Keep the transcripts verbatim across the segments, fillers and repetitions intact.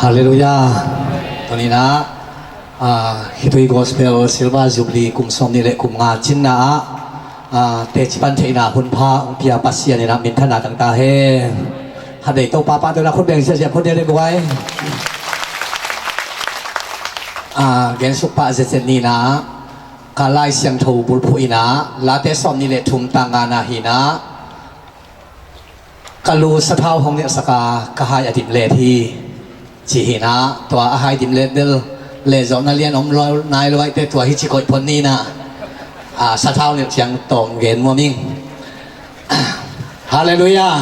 Halleluiah. Tuni-in ah, ah, Khitui Gospel Silver Jubilee kum sawmnih le kum nga cinna ah, ah, teci pan theihna hun pha hong pia Pasian in ah minthanna tang ta hen. Khatvei Topa pahtawinak khut beng ziahziah phot dia le guai. Ah, gensuk pah zetzet ni-in ah, ka Lai Siangtho bulphuh in ah, Late sawmnih le thum tang ngana hi-in ah, ka lu sathau hong nilhsak a, ka hai a dim let hi, ci hi-in ah, tua a hai dim let bel lehzawhna lian om lo nai lo ahih teh tua hi ci koih phot ni-in ah, ah, sathau nilh ciang tawm gen nuam ing. Halleluiah.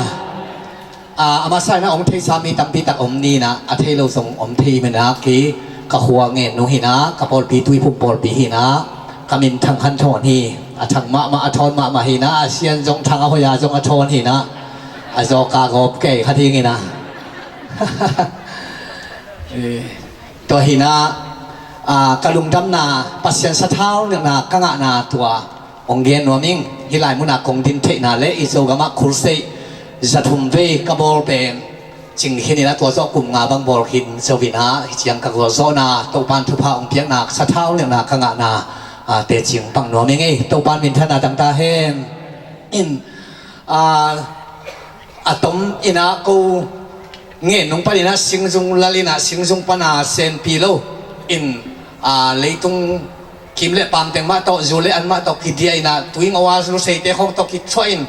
Ah, a masa in ah hong theisa mi tampi tak om ni-in ah, a thei lo zong om thei hi-in ah, kei ka khua Ngen nung hi-in ah, ka pawlpi Tuiphum pawlpi hi-in ah, ka min Thang Khan Thawn hi. A thang mahmah, a thawn mahmah hi-in ah, a sian zong thang, a hoih a zong a thawn hi-in ah, a zawk a gawp kei kha ding hi-in ah. Eh, tua hi-in ah, ah, ka lungdamna, Pasian sathau nilhna ka ngahna tua hong gen nuam ing. Hih lai munah kong din theihna le i Zogam ah crusade za thum vei ka bawl pen cing khin in ah, tua zawh kum nga bang bawl khin zo in ah, hih ciang ka gualzawhna, Topa'n thupha hong piakna, sathau nilhna ka ngahna, ah, teci hong pang nuam ing ei. Topa'n minthanna tang ta hen. In, ah, a tom in ah ko Ngen nung panin ah Singzung lal in ah, Singzung pan a senpi lo in, ah, leitung kim le paam teng mah tawh, zu le an mah tawh kidia in ah, Tuingo a zu seite khawng tawh kithuah in,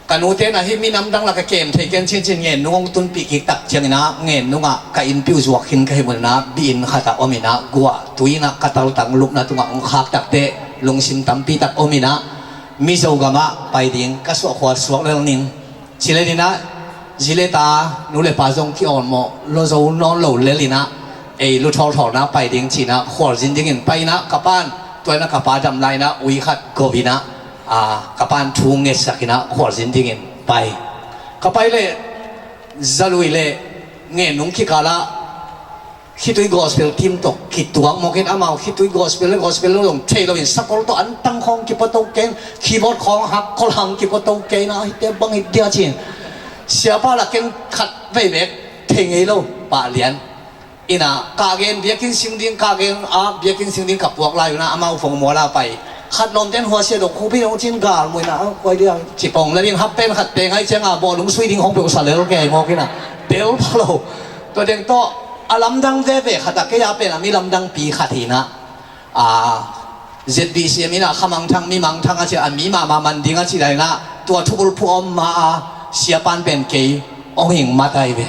ka nute in ah hih minam dang lak ah kem thei ken cincin Ngen nung hong tunpih kik tak ciangin ah, Ngen nung ah ka innpi uh zuak khin ka hih mun in ah, bi inn khat ah om in ah, guah tui in ah ka taltang lupna tungah hong khak tak teh, lungsim tampi tak om in ah, Mizo gam ah pai ding ka suah khua suak lel ning. Ci lel in ah, zi le ta, nu le pa zong ki-awlmawh lo zo nawn lo lel in ah, ei lu thawlthawl in ah pai ding ci in ah, khualzin dingin pai in ah, ka pa'n, tua in ah ka pa dam lai in ah, ui khat go in ah, ah, ka pa'n thu ngetsak in ah, khualzin dingin pai. Ka pai leh, za lui leh, Ngen nung kikal ah, Khitui Gospel team tawh kituak mawk in, amau Khitui Gospel le Gospel lo zong thei lo in, sakol tawh antang khawng kipuato kei in, keyboard khawng hak kol hang kipuato kei in ah, hihte bang hi dia ci-in. Siapa la ken khat vei bek thei ngei lo, pah lian. In ah, ka gen biakinn sing ding, ka gen a biakinn sing ding ka puak lai un ah, amau phone mual ah pai. Khat lawmte'n hua sia dong, khuapi dong ci-in galmui in ah, a, koi dia, ci pong lel in, half pant khat peng ahih ciang a, bawlung sui ding hong peuh sa lel kei mawk in ah, tel pha lo. Tua teng tawh, a lamdang veve khat ah, kei a pen a mi lamdangpi khat hi in ah, a, Z B C M in ah kha mangthang, mi mangthang a ci a, mi mahmah man ding a ci lai in ah, tua thubulphuh a om ma a, siapa'n pen kei hong hing mat ahi ve.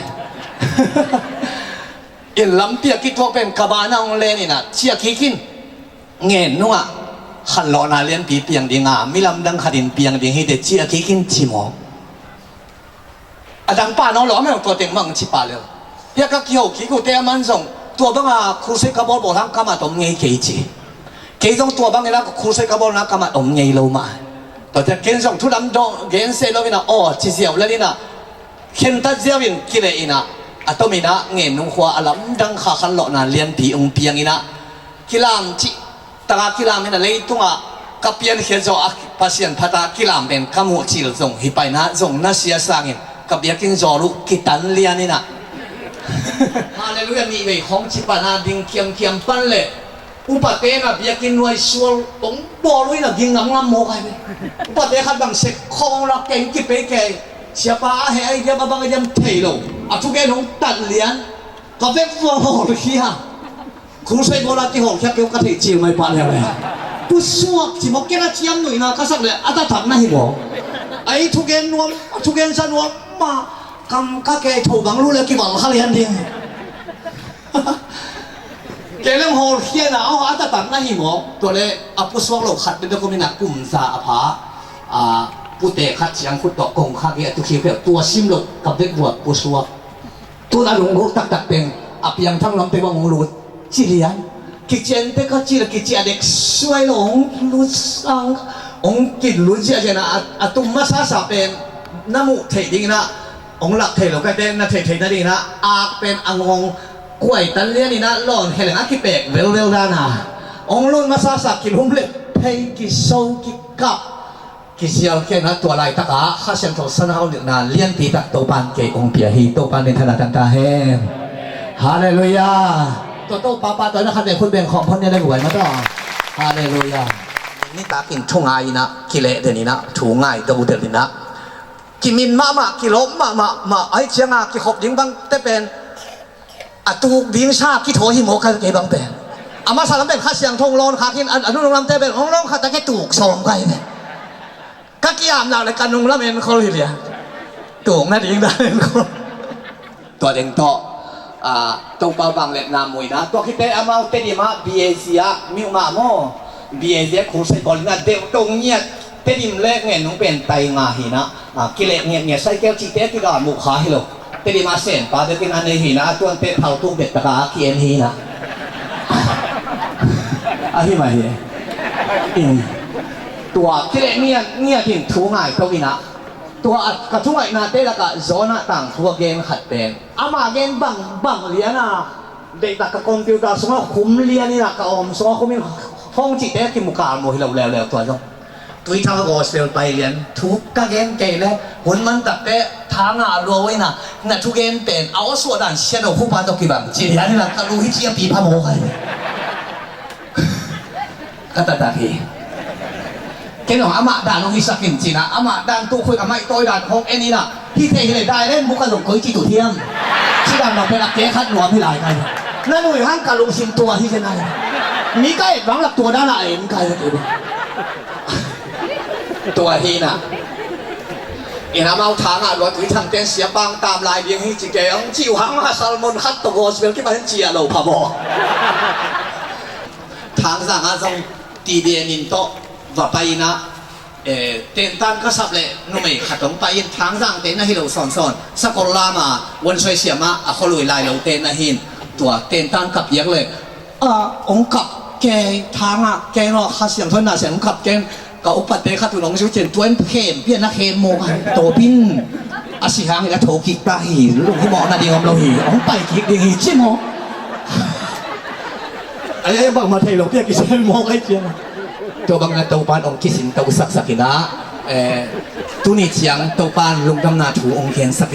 In lampi ah kituak pen ka banah hong len in ah, ciah kik in, Ngen nung ah khanlawhna lianpi piang ding a, mi lamdang khat in piang ding hi teh, ciah kik in ci mawk. A dang pah nawn lo, amah zong tua teng mah hong ci pah lel. Hih a ka kiho kik uh teh, aman zong tua bang a crusade ka bawlbawl hang, ka mat om ngei kei ci. Kei zong tua bang in ah crusade ka bawl in ah, ka mat om ngei lo mah. Tua teh ken zong thu dang dawng gen seh lo in ah, aw ci ziau lel in ah, khentat ziau in kileh in ah, a tom in ah Ngen nung khua a lamdang kha khanlawhna lianpi hong piang in ah, kilam cih tak a kilam in ah, leitung ah ka piankhiat zawh a Pasian phat a kilam pen ka muh cil zong hi pah in ah, zong nasia sangin ka biakinn zawl uh kitan lian in ah, Halleluiah nih vei khawng ci pan a, ding kiamkiam pan leh, upate in ah biakinn nuai sual hong bawl uh in ah, ging ngamngam mawk ahi ve. Upate khat bang sek khawng hong lak keng kipei kei. Siapa a heh ahi diam, a bang ahi diam thei lo. A thugen hong tat lian. Ka vekvua hawlkhia. Crusade bawl a kihawlkhia kei uh ka theih cil mai pah lian le. Pusuak ci mawk, ken a ciamnuihna ka sak leh a taktak na hi mawk. A i thugen nuam, a thugen za nuam mah, kam ka kei tho bang lu leh kival kha lian ding. Kei leng hawlkhia in ah, aw, a taktak na hi mawk. Tua leh a pusuak lo khat bek om in ah, kum za a pha, a, pute khat ciang khut tawh kong khak hi a, tu khiukheu, tua sim lo ka vekvua pusuak. Tun a lunggulh taktak teng, a piangthak lam teng bang hong lut ci lian. Kician teh ka ci leh kician dek suai lo, hong lut sang, hong kilut ziahziah in ah, a, a tum masasa pen na muh theih ding in ah, hong lak thei lo ka hih teh na theihtheih nading in ah, ak pen a ngawng kuai tan lian in ah, lawn khe leng a kipek velvel dan a, hong lut masasa kilum leh phei kiso kikap. Kisial kei in ah, tua laitak ah Kha Siangtho sathau nilhna lianpi tak Topa'n kei hong pia hi. Topa'n minthanna tang ta hen. Halleluiah. Tua Topa pahtawi na khat vei khut beng khawm phon nia le guai mah tawh. Halleluiah. Nitakin thu ngai inah kileh den inah thu ngai do del inah kimin mahmah, kilawm mahmah mah, ahi cianga kikhop ding bangte pen a tuk ding sa kithawi hi maw, ka kei bang pen. A masa lam pen Kha Siangtho hong lawn khak in, a nunung lamte pen hong lawn khak ta ke tuk sawm ka hi pen. Ka kiam nak le ka nung lam enkhol hi lia. Tuk nading dan enkhol. Tua ding tawh, ah, Topa vangliatna muina. Tua khite amau Tedim ah B A C ah miuh ngah maw. B A C ah khung sai bawl inah deuh to ngiat. Tedim le ngen nung pen tai ngah hi inah, ah, kileh ngiat ngiat, cycle cihte kigal muh kha hi lo. Tedim ah senpa bekin a nei hi inah, a tuante thau tuk bek taka a ki-en hi inah. Ahi mah hi. In. Tua kileh ngiat ngiat in thu ngai to inah. Tua a, ka thungaihnate lakah Jonah tangthu a gen khat pen ama gen bang bang lian a, deihtak ka computer sungah khum lian inah ka awm sungah khum in hong cihte a kimu kal maw hi lo leuleu tua zong. Tuithang gospel pai lian thu ka gen kei le hun man takte thangah lua uh inah na thugen pen a awsuah dan sia do khupa tawh kibang ci lian inah ka lu hi ciapi pha maw ka hi. Ka taktak hi. Ken hong amah dan hong hisak in cinah, amah dan tukhuih amah i tawi dan hong en inah, hi thei hi le dai len buk a zong koi ci tu thiam. Ci dan bang pen a ke khat nuam hi lai kai. Na nui hang ka lungsim tua hi zen ai. Mi ka et bang lak tua dan a en kai. Tua hi inah. In amau thangah lua Tuithang ten siapang tam lai ding hi ci kei hong ci uh hang a, sermon khat tawh gospel kibang hi ciah lo pha maw. Thangzang ah zong T D N in tawh va pai inah, eh, tentan ka sap le numei khat hong pai in, Thangzang te na hi lo sawnsawn, Sakol lam a Wonsoi siam ah a khualui lai lo te na hi in, tua tentan kap piak le, ah, hong kap kei, thangah kei lo, Kha Siangtho na sian hong kap kei, ka upate khat un hong zu cin, tua in khem pian na khem maw ka, tawpin a si hang hi a tho kik ta hi, lung hi mawh na ding om lo hi, hong pai kik ding hi ci maw. Ai, ai, bangmah thei lo piak kisel mawk ai ciang. Tua bangin Topa'n hong kisin to saksak inah, eh, tuni ciang Topa'n lungdamna thu hong gensak in.